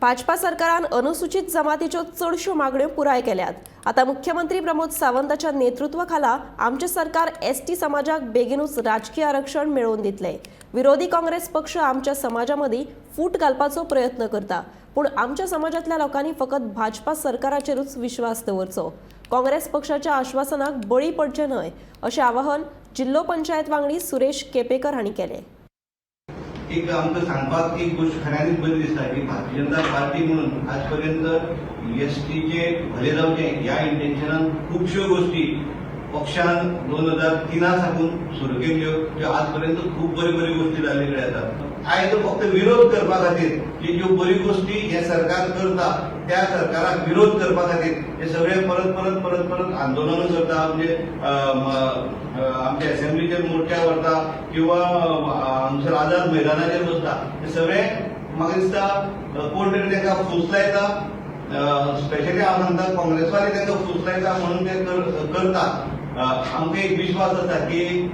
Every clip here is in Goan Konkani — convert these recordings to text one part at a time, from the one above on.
भाजपा सरकारान अनुसूचित जमातीच्यो चडश्यो मागण्यो पुराय केल्यात. आतां मुख्यमंत्री प्रमोद सावंताच्या नेतृत्वाखाला आमचें सरकार एसटी समाजाक बेगीनूच राजकीय आरक्षण मेळोवन दितले. विरोधी काँग्रेस पक्ष आमच्या समाजा मदीं फूट घालपाचो प्रयत्न करता, पूण आमच्या समाजांतल्या लोकांनी फकत भाजपा सरकाराचेरूच विश्वास दवरचो. काँग्रेस पक्षाच्या आश्वासनाक बळी पडचे न्हय, अशें आवाहन जिल्लो पंचायत वांगडी सुरेश केपेकर हांणी केलें. एक आमकां सांगपाक एक गोश्ट खऱ्यांनीच बरी दिसता की भारतीय जनता पार्टी म्हणून आज पर्यंत एसटीचे भले जावचें ह्या इंटेन्शनान खुबश्यो गोश्टी पक्षान 2003 साकून सुरू केल्ल्यो, त्यो आज पर्यंत खूब बऱ्यो बऱ्यो गोश्टी जाल्ले कडेन आसात. आयज फक्त विरोध करपा खातीर, की ज्यो बऱ्यो गोश्टी हें सरकार करता त्या सरकाराक विरोध करपा खातीर हे सगळे परत परत परत परत आंदोलनां करता. म्हणजे आमच्या असेंब्लीचेर मोर्चा व्हरता किंवा हांगसर आझाद मैदानाचेर बसता. हे सगळे म्हाका दिसता कोण तरी तांकां फूस लायता. स्पेशली हांव सांगता, काँग्रेसवाले तांकां फूस लायता म्हणून ते करता. आमकां एक विश्वास आसा की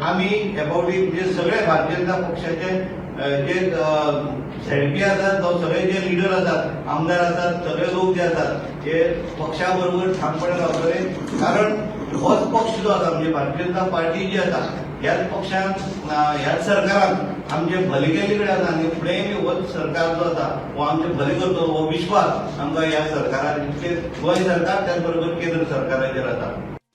आमी हे फावटी म्हणजे सगळे भारतीय जनता पक्षाचे जे झेडपी आसात जावं सगळे जे लिडर आसात, आमदार आसात, सगळे लोक जे आसात हे पक्षा बरोबर ठामपणे रावतले. कारण होच पक्ष जो आसा, म्हणजे भारतीय जनता पार्टी जी आसा, ह्याच पक्षान, ह्याच सरकारान आमचे भले केल्ले कडेन आसा आनी फुडें बी होच सरकार जो आसा हो आमचे भले करतलो हो विश्वास आमकां ह्या सरकाराचेर, गोंय सरकार त्याच बरोबर केंद्र सरकाराचेर आसा.